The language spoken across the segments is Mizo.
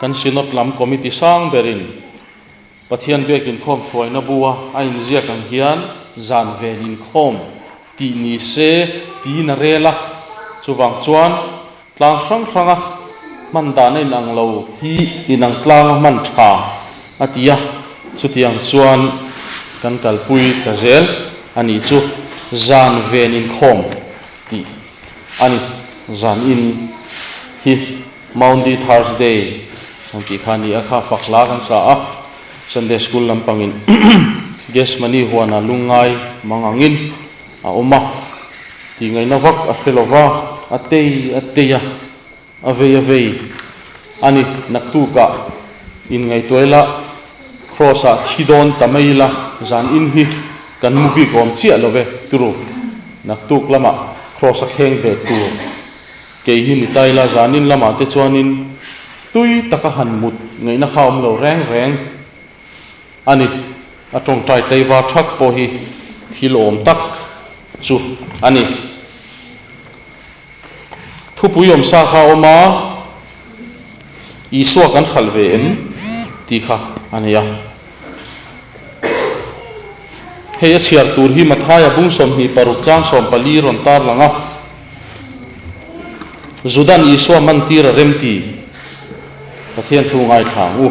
Kan Synod lam Committee sang berin Pathian biak inkhawm hruaina bua a inziak ang hian zan ven inkhawm tih ni se tiin a rel a, chuvang chuan tlang hrang hranga hman dan a inang lo hi inang tlanga hman tha a ti a, chutiang chuan kan kalpui ta zel a nih chu zan ven inkhawm tih a ni. Zan in hi Maundy Thursday an tih kha a ni a, kha fak hla kan sa a, Sunday School lampangin Gethsemane huana lungngai mang angin a awm a, tih ngaihna vak a hre lo va, a tei a tei a, a vei a vei a ni. Naktukah inngaihtuah ila, Cross-ah thi dawn ta mai ila, zan in hi kan mu bik awm chiah lo ve turu. Naktuk lamah Cross-a thleng ve tur. Kei hi ni ta ila zanin lamah te chuanin tui taka han mut ngaihna kha awm lo reng reng a ni. A tawngtai tleivar thak pawh hi thil awm tak chu a ni. Thupui awmsa kha a awm a, Isua kan hralh ve em tih kha a ni a. Hei a chhiar tur hi Mathaia bung 26 chang 14 rawn tar lang a, Judan Isua mantir a rem ti Pathian thu ngaithla ang u.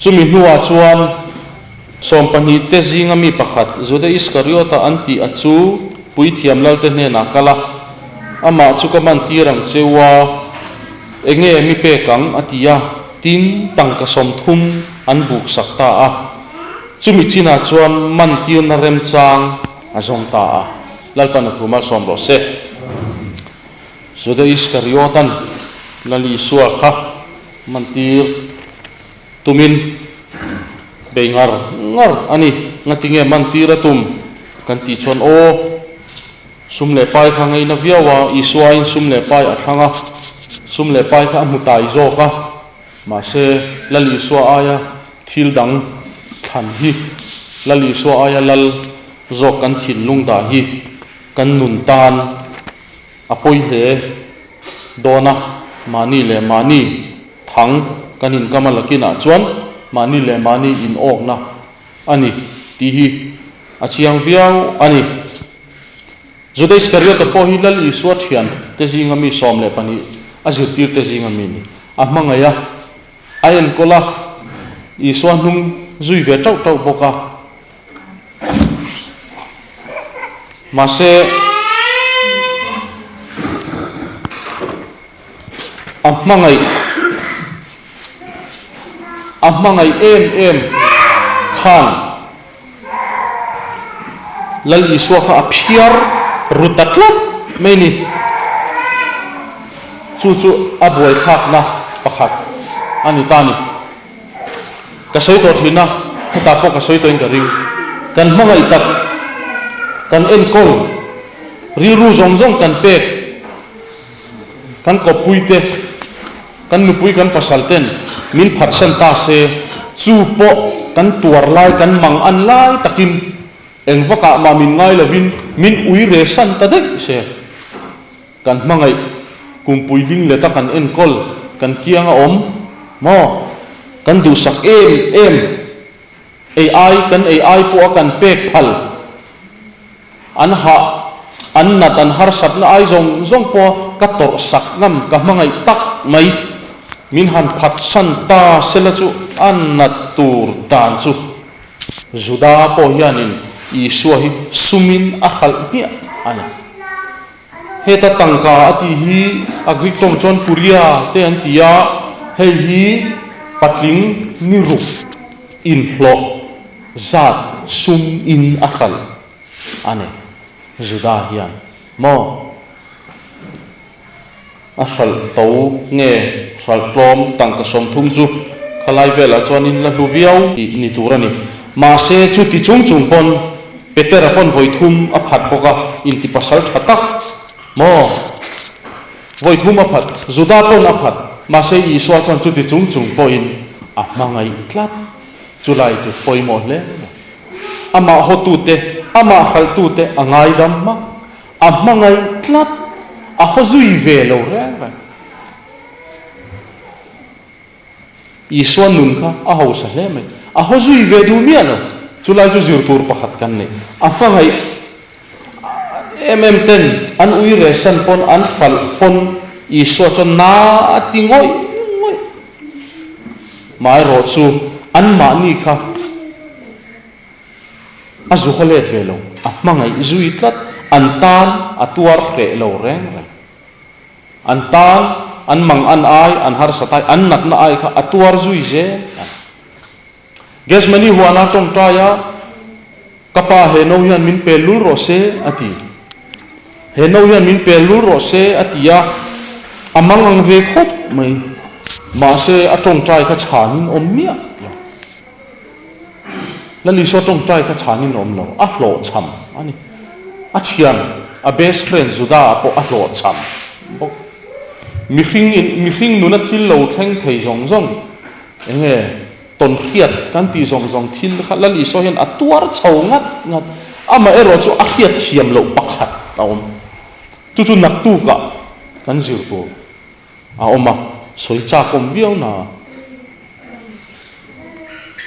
Chumi hnuah chuan 12 te zinga mi pakhat Juda Iskariota an tih a chu puithiam lalte hnenah kal a, Amah chu ka mantir ang che u a, enge mi pek ang? a ti a, tin tangka 30 an buk sak ta a. Chumi chinah chuan mantirna remchang a zawng ta a. Lalpan a thu malsawm rawh se. Juda Iskariotan Lal Isua kha mantir tumin bei ngar ngar a ni. Ngatinge mantir a tum kan tih chuan aw, sum leh pai kha ngaina viau a, Isua in sum leh pai a thlang a, sum leh pai kha a hmu tai zawk a, mahse Lal Isua aia thil dang thlan hi, Lal Isua aia lal zawk kan thinlung dah hi kan nun tan A pawi hle dawn a, mahni leh mahni thang kan inkam a lakinah chuan mahni leh mahni inawkna a ni tih hi a chiang viau a ni. Juda Iskariota pawh hi Lal Isua thian te zinga mi 12 a zirtir te zinga mi a ni. A hmangaih a, a enkawl a, Isua hnung zui ve tauh tauh bawk a. Mahse, a hmangaih, a hmangaih em em khan Lal Isua kha a phiar ru ta tlat mai ni. Chu chu a buaithlakna pakhat a ni ta a ni. Ka sawi tawh thin a, hetah pawh ka sawi tawhin ka ring. Kan hmangaih tak, kan enkawl, rilru zawng zawng kan pek, kan kawppui te, kan nupui kan pasal ten min phatsan ta se, chu pawh kan tuar lai, kan mang an lai takin eng vakah mah min ngai lovin min ui re san ta daih se. Kan hmangaih kumpui ling leta kan enkawl, kan kiang a awm maw? Kan duhsak em em, ei ai kan ei ai pawh a kan pek phal, an hah, an nat, an harsatna ai zawng zawng pawha ka tawrhsak ngam, ka hmangaih tak mai, min han phatsan ta sela chu a nat tur dan chu Juda pawh hianin Isua hi sumin a hralh hmiah a ni. Heta tangka a tih hi a Greek tawng chuan kuria te an ti a, hei hi patling ni ruk inhlawh zat sum in a hralh a ni. Juda hian maw a hralh to nge hralh tlawm tangka 30 chu khalai velah chuanin la hlu viau tih ni tur a ni. Mahse chuti chung chung pawn Petera pawn vawi thum a phat bawk a, inti pasal tha tak maw? Vawi thum a phat, Juda pawn a phat, mahse Isua chuan chuti chung chung pawhin a hmangaih tlat. Chulai chu pawimawh hle mai. Amah hawtute, amah hralhtute a ngaidam hmak, a hmangaih tlat, a haw zui ve lo reng reng. Isua nun kha a hausa hle mai. A haw zui ve duh miah lo. Chulai chu zir tur pakhat kan nei. A hmangaih em em ten an ui re san pawn an hralh pawn Isua chuan na a ti ngawih ngawih. Maherawh chu anmahni kha a zu haw let ve lo. A hmangaih zui tlat. An tan a tuar hreh lo reng reng. An tan, an mang an ai, an harsat ai, an natna ai kha a tuar zui zel a. Gethsemane huana tawngtai a, Ka pa he no hian min pel lul rawh se, a ti. He no hian min pel lul rawh se, a ti a, a mang ang ve khawp mai. Mahse, a tawngtai kha chhanin awm miah lo. Lal Isua tawngtai kha chhanin awm lo, a hlawhchham a ni. A thian, a best friend Juda-a pawh a hlawhchham bawk. Mihring in, mihring nuna thil lo thleng thei zawng zawng, eng nge tawnhriat kan tih zawng zawng thil kha Lal Isua hian a tuar chho ngat ngat. Amaherawh chu a hriat thiam loh pakhat a awm. Chu chu naktukah kan zir tur. A awm a, sawi chak awm viau na.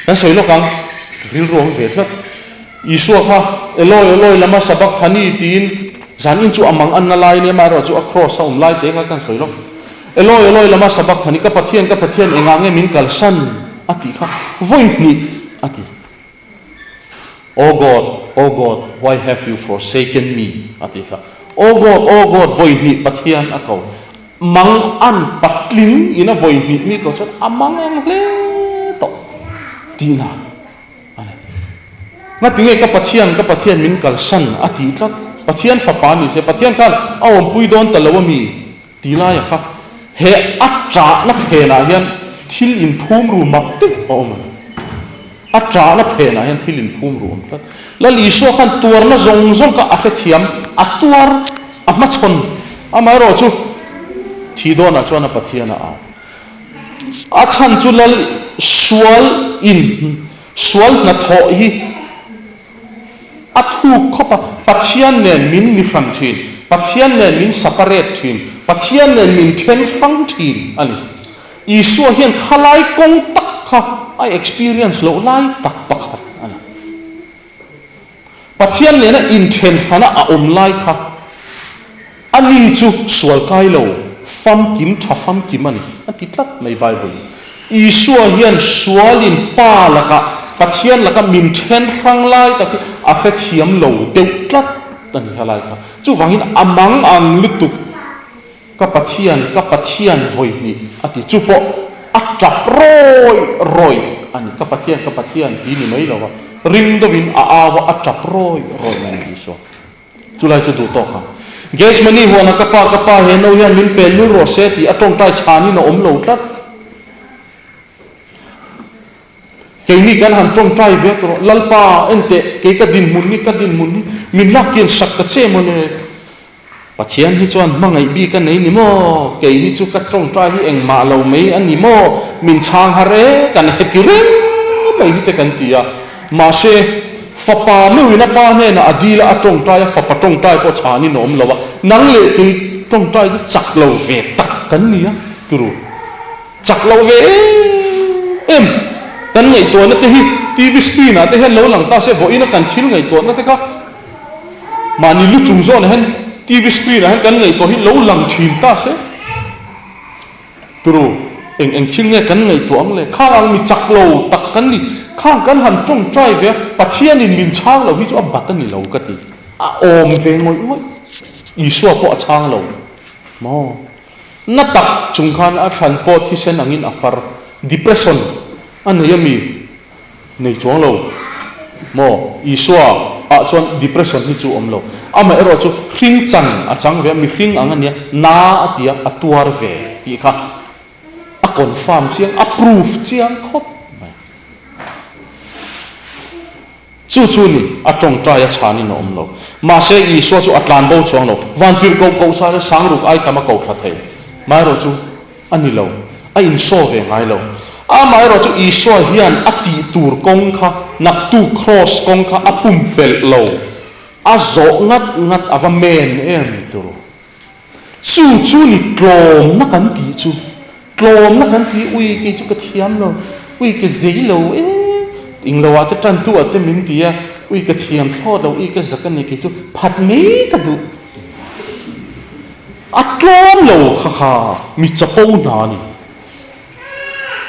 Kan sawi lawk ang, rilru awm ve tlat. Isua kha, Eloi, Eloi, lama sabachthani tiin zan in chu a mang anna lai nia, amaherawh chu a cross a awm lai te kha kan sawi lawk. Eloi, Eloi, lama sabachthani, ka Pathian, ka Pathian, engah nge min kalsan? a tih kha vawi hnih a ti. O God, O God, why have you forsaken me? a ti kha. O God, O God, vawi hnih Pathian a ko. Mang an patling in a vawi hnih mi ko chuan a mang ang hle tawh tihna a ni. Ngatinge ka Pathian, ka Pathian min kalsan a tih tlat. Pathian fapa ni se, Pathian khan a awmpui dawn ta lo a mi? Ti laia kha he a ṭahna phenah hian thil inphum ru mak deuh a awm a ni. A ṭahna phenah hian thil inphum ru awm tlat. Lal Isua khan tuarna zawng zawng kha a hrethiam, a tuar, a hmachhawn. Amaherawh chu thi dawnah chuan a Pathian a au. A chhan chu Lal sual in sual hnathawh hi A thuk khawp a, Pathian nen min mi hran thin, Pathian nen min separate thin, Pathian nen min then hrang thin a ni. Isua hian khalai kawng tak kha a experience loh lai tak pakhat a ni. Pathian nena inthen hrana a awm lai kha a ni chu sual kai lo, famkim tha famkim a ni, a ti tlat mai Bible in. Isua hian sualin Pa lakah, Pathian lakah min then hrang lai tak hi a hrethiam lo deuh tlat a ni helai kha. Chuvangin a mang ang lutuk ka Pathian, ka Pathian vawi hnih a ti. Chu pawh a tap rawi rawi a ni. Ka Pathian, ka Pathian ti ni mai lo va, ring deuhin a au a, a tap rawi rawi a ni Isua. Chulai chu duh tawk ang. Gethsemane huanah ka pa, ka pa he no hian min pen lul rawh se tih a tawngtai chhanin a awm lo tlat. Keini kan han tawngtai ve tawh rawh, Lalpa, enteh, kei ka dinhmun hi, ka dinhmun hi, min lak kian sak ta che maw le? Pathian hi chuan hmangaih bik a nei ni maw? Kei hi chu ka tawngtai hi engmah lo mai a ni maw? Min chhang har e, kan heti reng mai hi te kan ti a. Mahse, fapa meuhin a pa hnenah a dil a, a tawngtai a, fapa tawngtai pawh chhanin a awm lo a, nang leh kei tawngtai chu chak lo ve tak kan ni a, turu. Chak lo ve em em kan ngaihtuahna te hi TV screen ah te hian lo lang ta se, vawiina kan thil ngaihtuahna te kha mahni lu chung zawnah hian TV screen ah hian kan ngaihtuah hi lo lang thin ta se. Turu, eng eng thil nge kan ngaihtuah ang le? Khang ang mi chak lo tak kan ni. Khang kan han tawngtai ve a, Pathianin min chhang lo hi chu a bat a ni lo ka ti. A awm ve ngawih ngawih. Isua pawh a chhang lo maw? Na tak chung khan a thlan pawh thisen angin a far. Depression a nei a mi? Nei chuang lo maw? Isua ah chuan depression hi chu awm lo. Amaherawh chu hring chan a chang ve a, mihring ang a nia, na a ti a, a tuar ve tih kha a confirm chiang, a proof chiang khawp mai. Chu chu ni, a tawngtai a chhanin a awm lo. Mahse Isua chu a tlan bo chuang lo. Vantir koh koh sa le sangruk ai tam a koh thla thei. Maherawh chu A ni lo, a insaw ve ngai lo. Amaherawh chu Isua hian a tih tur kawng kha, naktu kraws kawng kha a pumpelh lo. A zawh ngat ngat a va men em tur. Chu chu ni tlawmna kan tih chu. Tlawmna kan ti, ui kei chu ka thiam lo, ui ka zei lo e, englo ah te tantu ah te min ti a, ui ka thiam thlawt lo, ui ka zak a ni kei chu phat mai ka duh. A tlawm lo kha kha mi chapo hna a ni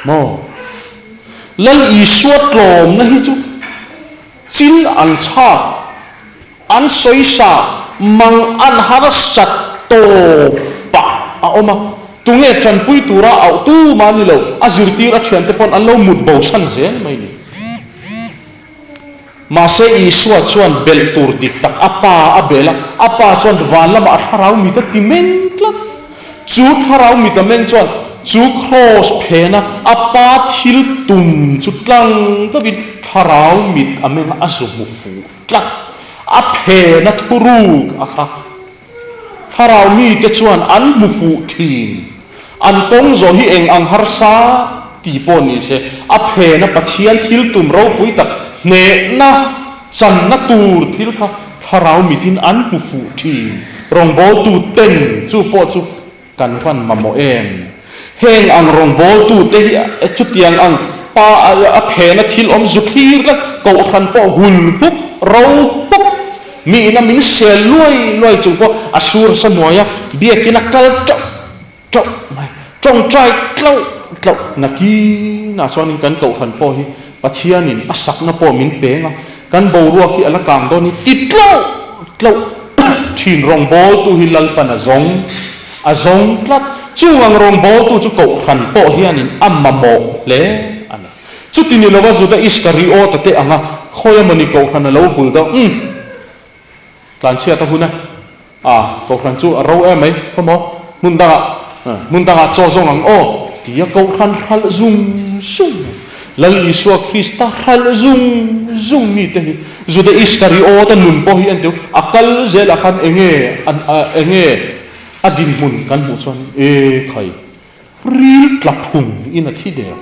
maw? Lal Isua tlawmna hi chu chil an chhak. An sawisa mang an harsat tawpah a awm a, tunge tanpui tura auh tu mah ni lo, a zirtir a thiante pawn an lo mut bosan zel mai ni. Mahse Isua chuan belh tur dik tak a pa a bel a, a pa chuan van lamah a thlarau mit a ti meng tlat. Chu thlarau mit a meng chuan chu kraws phena a pa thil tum chu tlang deuhin thlarau mit a meng a, a zu hmu fuh. Tlat a phena thuruk a kha. Thlarau mite chuan an hmu fuh thin. An kawng zawh hi eng ang harsa ti pawh ni se, a phena Pathian thil tum ropui tak hnehna channa tur thil kha thlarau mitin an hmu fuh thin. Rawngbawltu ten chu pawh chu Kan van mamawh em? Heng ang rawngbawltute hi chutiang ang pa a phena thil awm zu thlir tlat, kohhran pawh hul huk, ro huk, mi ina min sel luai luai chung pawh a sur sa hnuaia biakin a kal teuh teuh mai, tawngtai tlauh tlauh nakinah chuanin kan kohhran pawh hi Pathianin a sakna pawh min peng a, kan boruak hi a la kang dawn hi ti tlauh tlauh thin rawngbawltu hi Lalpan a zawng a zawng tlat. Chung ang rawngbawltu chu kohhran pawh hianin a mamawh hle a ni. Chuti ni lova Juda Iskariota te anga khawi emawni kohhran a lo hul deuh, umm, tlanchhiat a hun a, a, kohhran chu a ro em mai, khawmaw, hmun dangah, hmun dangah chaw zawng ang aw, tia kohhran hralh zung zung mai. Lal Isua Krista hralh zung zung mite hi Juda Iskariota nun pawh hi an ti, a kal zelah khan enge enge a dinhmun kan hmuh chuan e khai ril tla phung in a thi der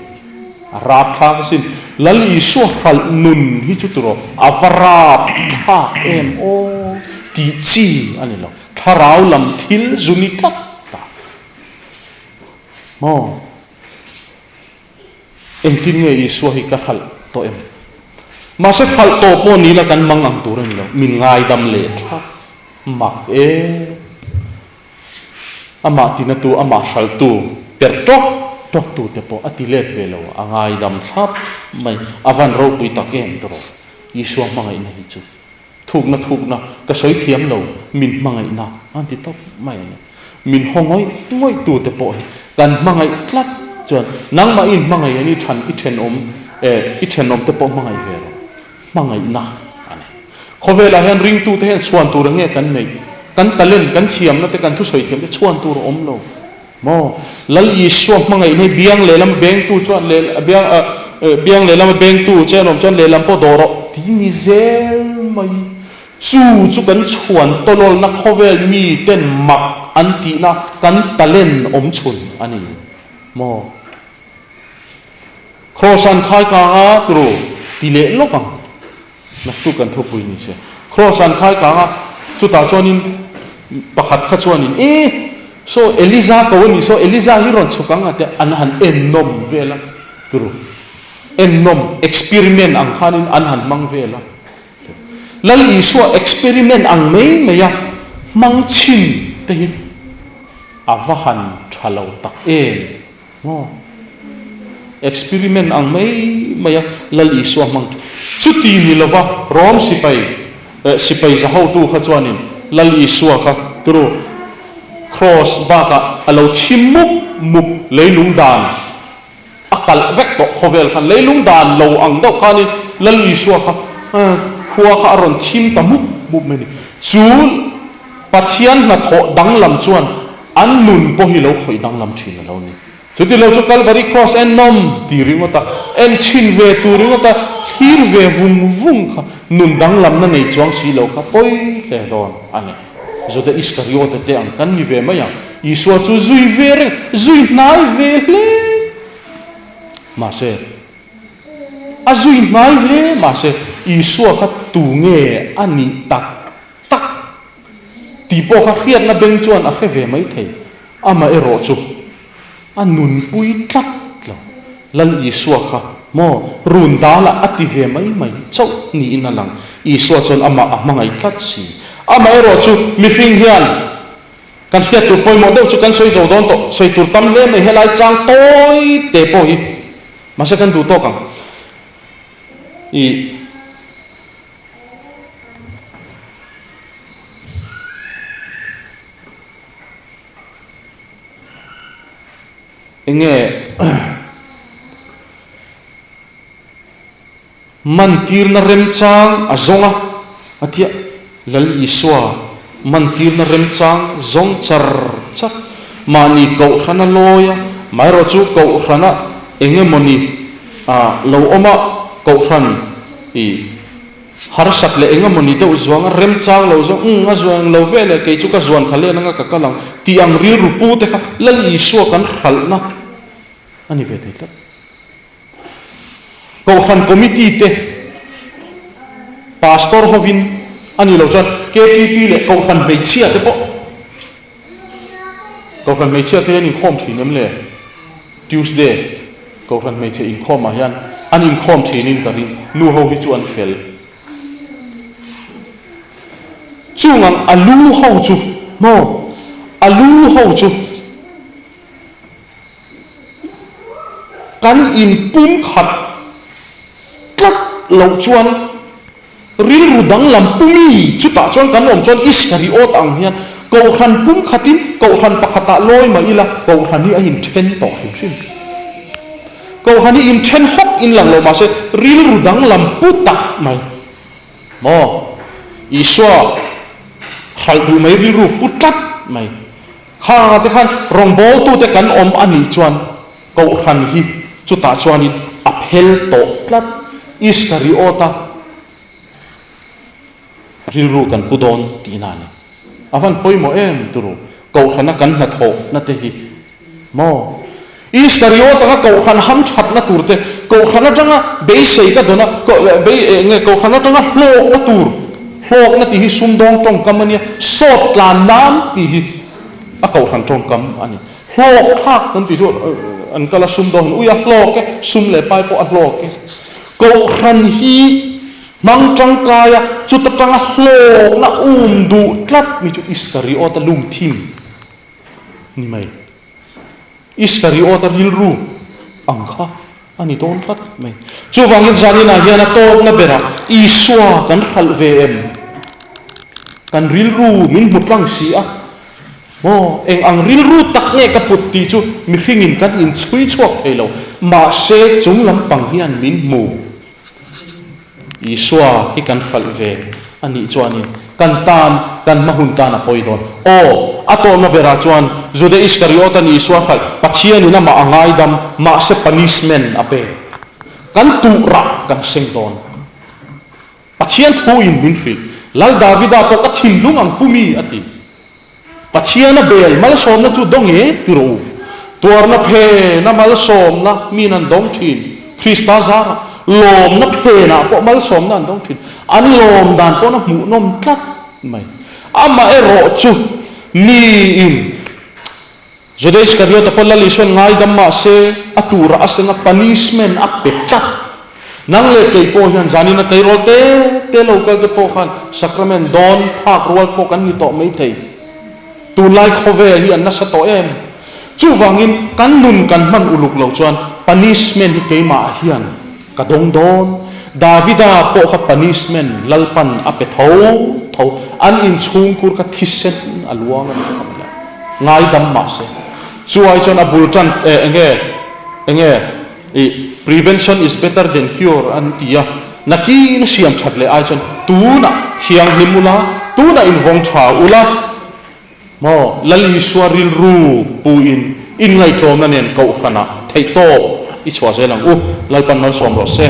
a rap thlak asin. Lal Isua hralh nun hi chu turaw a va rap thlak em aw tih chi a ni lo, thlarau lam thil zu ni tlat ta maw? Engtin nge Isua hi ka hralh tawh em? Mahse hralh tawh pawh nila kan mang ang tur a ni lo, min ngaidam leh thlap mak e. Amah tinatu, amah hralhtu, perh tawk tawk tu te pawh a ti let ve lo, a ngaidam thlap mai. A van ropui tak em tawh Isua hmangaihna hi chu. Thukna thukna ka sawi thiam lo, min hmangaihna an ti tawp mai a ni. Min haw ngawih ngawih tu te pawh hi kan hmangaih tlat chuan nangmah in hmangaih an i than i thenawm eh i thenawm te pawh hmangaih ve rawh. Hmangaihna a ni. Khawvelah hian ringtu te hian chhuan tur enge kan neih? Kan talent, kan thiamna te, kan thusawi thiam te chhuan tur a awm lo. Maw? Lal Isua hmangaihna hi biang lehlam bengtu chuan leh biang biang lehlam a bengtu che an awm chuan lehlam pawh dawh rawh ti ni zel mai. Chu chu kan chhuan tawlawlna khawvel miten mak an tihna kan talent awm chhun a ni. Maw? Kraws an khai kang a turu ti leh lawk ang. Naktuk kan thupui ni se. Kraws an khai kang a, chutah chuanin pakhat kha chuanin, E! Saw Eliza ko a ni, saw Eliza hi rawn chhuk ang a tia, an han ennawm vel a, turu. Ennawm, experiment ang khanin an han hmang vel a. Lal Isua experiment ang mai mai a hmang chhin te hi a va han tha lo tak em. Maw? Experiment ang mai mai a Lal Isua hmang thin. Chuti ni lova Rom sipai eh sipai za hotu kha chuanin Lal Isua kha turu Cross bakah a lo thi mup mup leilung dan a kalh vek tawh khawvel khan leilung dan lo ang deuh khanin Lal Isua kha khua kha a rawn thim ta mup mup mai a ni. Chu Pathian hnathawh danglam chuan an nun pawh hi lo khawih danglam thin a lo ni. Chuti lo chu Kalvari Cross en nawm ti ringawt a, en chhin ve tur ringawt a, thlir ve vung vung kha nun danglamna nei chuang si lo kha pawi hle dawn a ni. Juda Iskariota te ang kan ni ve mai ang. Isua chu zui ve reng, zui hnai ve hle. Mahse, a zui hnai hle mahse Isua kha tu nge a nih tak Tak tih pawh kha hriatna beng chuan a hre ve mai thei. Amaherawh chu. A nunpui tlat lo. Lal Isua kha maw run dalah a ti ve mai mai chauh niin a lang. Isua chuan amah a hmangaih tlat si. Amaherawh chu mihring hian kan hriat tur pawimawh deuh chu kan sawi zo dawn tawh. Sawi tur tam hle mai helai chang tawi te pawh hi mahse kan duh tawk ang. Ih. Enge mantirna remchang a zawng a, a tia Lal Isua mantirna remchang zawng char char mahni kohhran a lawi a, amaherawh chu kohhrana engemawni lo awm a, kohhran ih. Harsat leh eng emaw ni deuh zuang a remchang lo zawng, umm a zuang lo ve leh kei chu ka zuan kha len anga ka kal ang tih ang rilru pu te kha Lal Isua kan hralhna a ni ve thei tlat. Kohhran committee te Pastor hovin a nih loh chuan KTP leh Kohhran hmeichhia te pawh Kohhran hmeichhia te an inkhawm thin em le? Tuesday Kohhran hmeichhe inkhawmah hian an inkhawm thinin ka ring, nu ho hi chu an fel. Chung ang a lu ho chu maw, a lu ho chu kan inpumkhat tlat loh chuan Rilru danglam pumi chutah chuan kan awm chuan Iskariot ang hian Kohhran pumkhatin Kohhran pakhatah lawi mah ila Kohhran hi a inthen tawh hrim hrim. Kohhran hi inthen hawk in lang lo mahse rilru danglam pu tak mai maw Isua hralh duh mai rilru pu tlat mai kha te khan rawngbawltute kan awm a nih chuan Kohhran hi chutah chuanin a phel tawh tlat. Iskariota rilru kan pu dawn tihna a ni. A van pawimawh em turu Kohhrana kan hnathawhna te hi maw? Iskariota kha Kohhran hamthatna tur te, Kohhran atanga beisei ka dawn a, nge Kohhran atanga hlawkna tur, hlawkna tih hi sumdawng tawngkam a nia, sawt tlan nan tih hi a Kohhran tawngkam a ni. Hlawk thlak kan tih chu an kal a sum dawn ui a hlawk e, sum leh pai pawh a hlawk e. Kohhran hi hmang tangkai a, chuta tanga hlawkna um duh tlat mi chu Iskariota lungthim ni mai. Iskariota rilru ang kha a ni dawn tlat mai. Chuvangin zaninah hian a tawpna berah Isua kan hralh ve em? Kan rilru min hmu tlang si a, maw eng ang rilru tak nge ka put tih chu mihringin kan inchhui chhuak thei lo. Mahse chung lampang hian min hmu. Isua hi kan hralh ve a nih chuanin kan tan, kan hma hun tan a pawi dawn. Aw, a tawhna berah chuan Juda Iskariot-a'n Isua hralh Pathianin amah a ngaidam, mahse punishment a pe. Kan tuh rah kan seng dawn. Pathian thuin min hrilh. Lal Davida pawh ka thinlung ang pu mi a ti. Pathian a bel malsawmna chu dawng e ti rawh u. Tuarna phena malsawmna min an dawng thin. Krista zarah lawmna phenah pawh malsawmna an dawng thin. An lawm dan pawh na hmuhnawm tlat mai. Amaherawh chu miin Juda Iskariota pawh Lal Isuan ngaidam mahse a turah a seng a, punishment a pe tlat. Nang leh kei pawh hian zanin a tleirawl te te lo kal te pawh khan sacrament dawn phak rual pawh kan ni tawh mai thei. Tunlai khawvel hi an nasa tawh em? Chuvangin kan nun kan hman uluk loh chuan punishment hi keimah hian ka dawng dawn. Davida pawh kha punishment Lalpan a pe tho tho. An inchhungkhur kha thisen a luang a ni kha mawle. Ngaidam mahse. Chu ai chuan a bul tan eh enge enge Ih, prevention is better than cure an ti a, nakin a siam that leh ai chuan tunah thianghlim ula, tunah invawng tha ula, maw Lal Isua rilru puin inngaihtlawmna nen kohhranah theihtawp i chhuah zel ang u, Lalpan malsawm rawh se.